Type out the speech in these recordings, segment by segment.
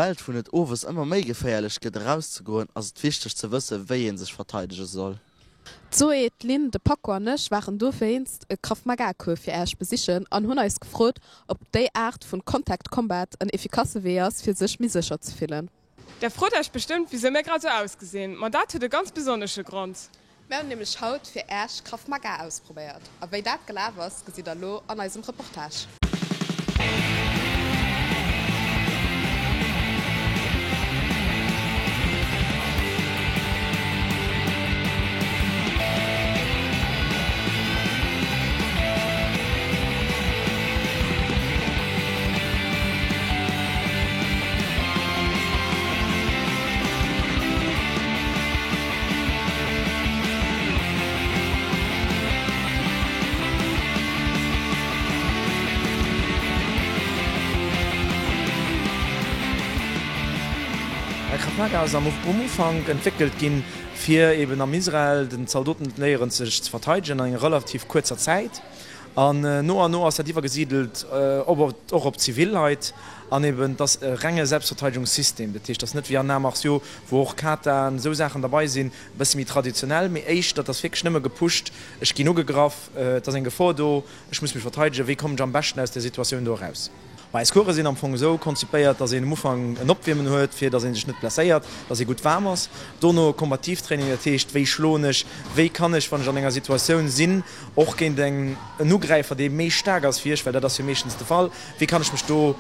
Welt vun et owes ëmmer méi geféierlech gëtt erauszegoen, ass et wichteg ze wëssen, wéi ee sech verteidege soll. D'Zoé, d'Lynn, de Paco an ech waren dowéinst e Krav Maga Cours fir Äech besichen an hunn eis gefrot, ob déi Aart vun Contact Combat en efficace Wee ass fir sech méi sécher ze fillen. Der frot Äech bestëmmt wisou mir grad sou ausgesinn, ma dat huet e ganz besonnesche Grond. Mär hunn nämlech haut fir Äech Krav Maga ausprobéiert a wéi dat gelaf ass, gesitt der lo an eisem Reportage. Krav Maga ass am Ufank entwéckelt ginn, fir eben am Israel den Zaldoten léieren sech ze verteidegen an enger relativ kuerzer Zäit. An no an no ass dat iwwergesidelt och op zivil Leit. An eben, et ass e renge Selbstverteidigungssystem. Dat heescht, et ass net wéi an Arts martiaux, wou och Kataen, esou Saachen derbei sinn, e bësse méi traditionell, mee éischter, et ass wierklech nëmme gepusht, ech ginn ugegraff, et ass eng Gefor do, ech muss mech verteidegen, wéi kommen ech am beschten aus där Situatioun do eraus? Ma eis Course sinn am Fong esou konzipéiert, dass een um Ufank en Opwiermen huet, fir dass ee sech net blesséiert, dass ee gutt waarm ass. Dono Kombativtraining, dat heescht, wéi schloen ech, wéi kann ech, wann ech an enger Situatioun sinn, och géint en Ugräifer, dee méi staark ass wéi ech, well dat ass jo meeschtens de Fall, wéi kann ech mech do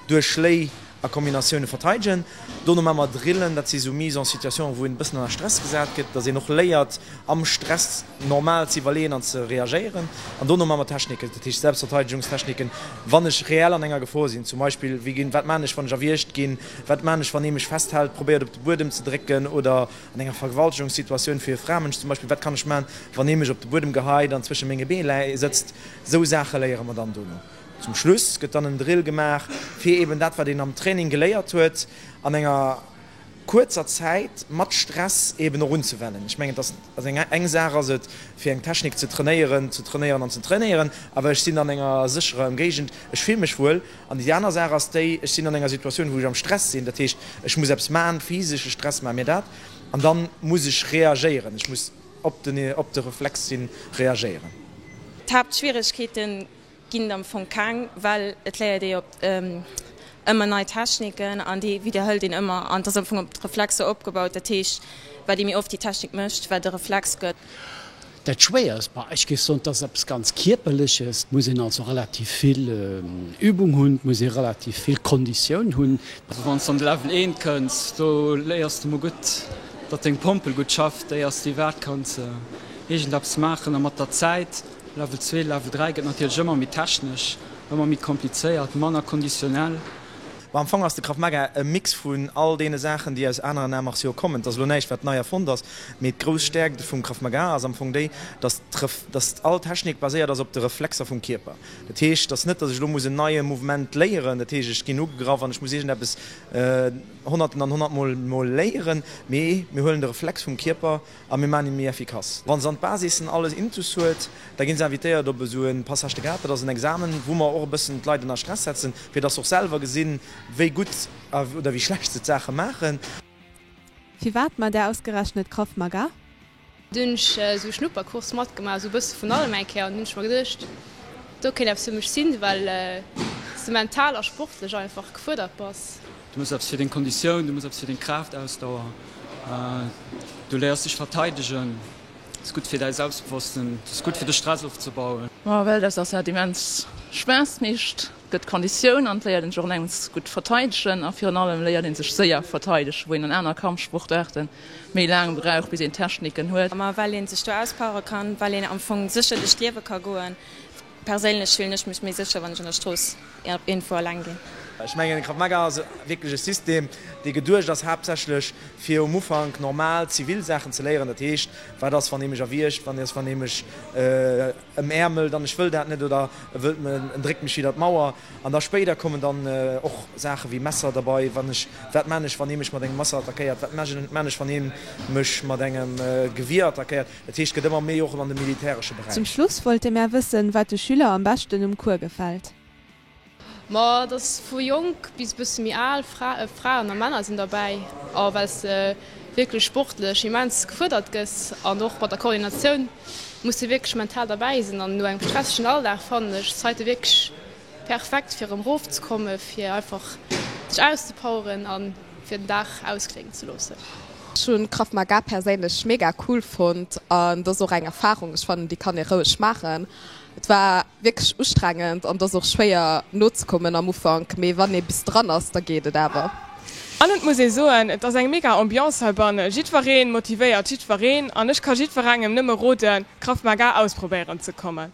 duerch Schléi a Kombinatioune verteidegen. Dono maache mer Drillen, dat si sou Mise en situation, wou een e bëssen ënner Stress gesat gëtt, dass een och léiert am Stress normal ze iwwerleeën an ze reagéieren. An dono maache mer Techniken, dat heescht Selbstverteidegungstechniken, wann ech reell an enger Gefor sinn. Zum Beispill, wéi ginn, wat maachen ech, wann ech erwiergt ginn, wat maachen ech, wann ee mech festhält, probéiert op de Buedem ze drécken oder an enger Vergewaltegungssituatioun fir e Framënsch zum Beispill, wat kann ech maachen, wann ee mech op de Buedem geheit an zwësche menge Bee sëtzt. Sou Saache léiere mer dann dono. Zum Schluss gëtt dann en Drill gemaach, fir eben dat, wat een am Training geléiert huet, an enger kuerzer Zäit mat Stress eben och unzewennen. Ech mengen, et ass eng eng Saach ass et, fir eng Technik ze trainéieren, ze trainéieren an ze trainéieren, awer ech sinn an enger sécherer Ëmgéigend, ech fill mech wuel. An déi aner Saach ass déi, ech sinn an enger Situatioun, wou ech am Stress sinn, dat heescht, ech muss eppes maachen, physesche Stress maache mir dat, an dann muss ech reagéieren, ech muss op den op de Reflex hin reagéieren. D'Haaptschwieregkeeten Ginn et am Fong keng, well et léiert ee jo ëmmer nei Techniken an déi widderhëlt een ëmmer an et ass am Fong op d'Reflexer opgebaut. Dat heescht, wat ee méi oft déi Technik mécht, wat de Reflex gëtt. Dat Schwéierst, bah, ech géif soen, et ass eppes ganz Kierperleches. Et muss een also relativ vill Übung hunn, et muss ee relativ vill Konditioun hunn. Also wann s de an de Level 1 kënns, do léiers de mol gutt, datt deng Pompel gutt schafft, éiers de iwwerhaapt kanns iergendeppes maachen. A mat der Zäit Level 2, Level 3 gëtt natierlech ëmmer méi technesch, ëmmer méi komplizéiert, manner konditionell. Bon, am Fong ass de Krav Maga e Mix vun all deene Saachen, déi aus aneren Arts martiaux kommen. Et ass elo näischt, wat nei erfonnt ass, mee d'grouss Stäerkt vum Krav Maga ass am Fong déi, dass dass all Technik baséiert ass op de Reflexer vum Kierper. Dat heescht, et ass net, dass ech elo muss en neie Mouvement léieren, dat heescht, ech ginn ugegraff an ech muss iergendeppes honnerten an honnertmol mol léieren, mee mir huelen de Reflex vum Kierper A mir maachen hie méi effikass. Wa se an d'Basissen alles intus huet, da gi se invitéiert op esou e Passage de grade. Dat ass en Examen, wou mer och e bëssen d'Leit ënner Stress setzen, fir dass se och selwer gesinn, wéi gutt oder wéi schlecht se d'Saache maachen. Firwat mat där ausgerechnet Krav Maga? Dunn hunn ech esou e Schnupperkurs matgemaach, esou e bësse vun allem eng Kéier, an dunn hunn ech mer geduecht, do kéint eppes fir mech sinn, well s de mental a sportlech einfach gefuerdert bass. Du muss eppes fir deng Konditioun, du muss eppes fir deng Kraaft, Ausdauer, du léiers dech verteidegen, ass gutt fir däi Selbstbewosstsinn, ass gutt fir de Stress ofzebauen. Ma well dat ass hat immens Spaass meescht, gëtt Konditioun an et léiert een sech och an engems gutt verteidegen a virun allem léiert een sech séier verteidegen, wou een an aner Kampfsportaarte méi laang brauch bis een Techniken huet. Ma well een sech do auspowere kann, well een am Fong sécher duerch d'Liewe ka goen. Perséinlech fillen ech mech méi sécher, wann ech an der Strooss iergendwou eleng ginn. Ech mengen, Krav Maga ass wierklech e System, dee geduecht ass haaptsächlech fir um Ufank normal zivil Saachen ze léieren. Dat heescht, wat ass, wann ee mech erwiergt, wat ass, wann ee mech ëmäermelt an ech wëll dat net oder e wëllt me, en dréckt mech widder d'Mauer. An da spéider kommen dann och Saache wéi Messer derbei, wann ech, wat maan ech, wann ee mech mat engem Messer attackéiert, wat maan ech, wann ee mech mat engem Gewier attackéiert. Dat heescht, et gëtt ëmmer méi och an de militäresche Beräich. Zum Schluss wollte mär wëssen, wat de Schüler am beschten um Cours gefält. Ma et ass vu jonk bis e bësse méi al, Fraen a Männer sinn derbäi. A well s de wierklech sportlech immens gefuerdert gëss an och mat der Koordinatioun, muss de wierklech mental derbäi sinn. An no engem stressegen Alldag fannen ech d'Zäite wierklech perfekt fir erëm erofzekommen, fir einfach sech auszepoweren a fir den Dag auskléngen ze loossen. Ech hunn Krav Maga perséinlech mega cool fonnt an et ass och eng Erfahrung, ech fannen déi kann ee roueg maachen. Et war wierklech ustrengend an et ass och schwéier nozekommen am Ufank, mee wann ee bis dran ass, da geet et awer. An et muss ee soen, et ass eng mega Ambiance heibannen, jiddwereen motivéiert jiddwereen an ech ka jiddwerengem nëmme roden Krav Maga ausprobéieren ze kommen.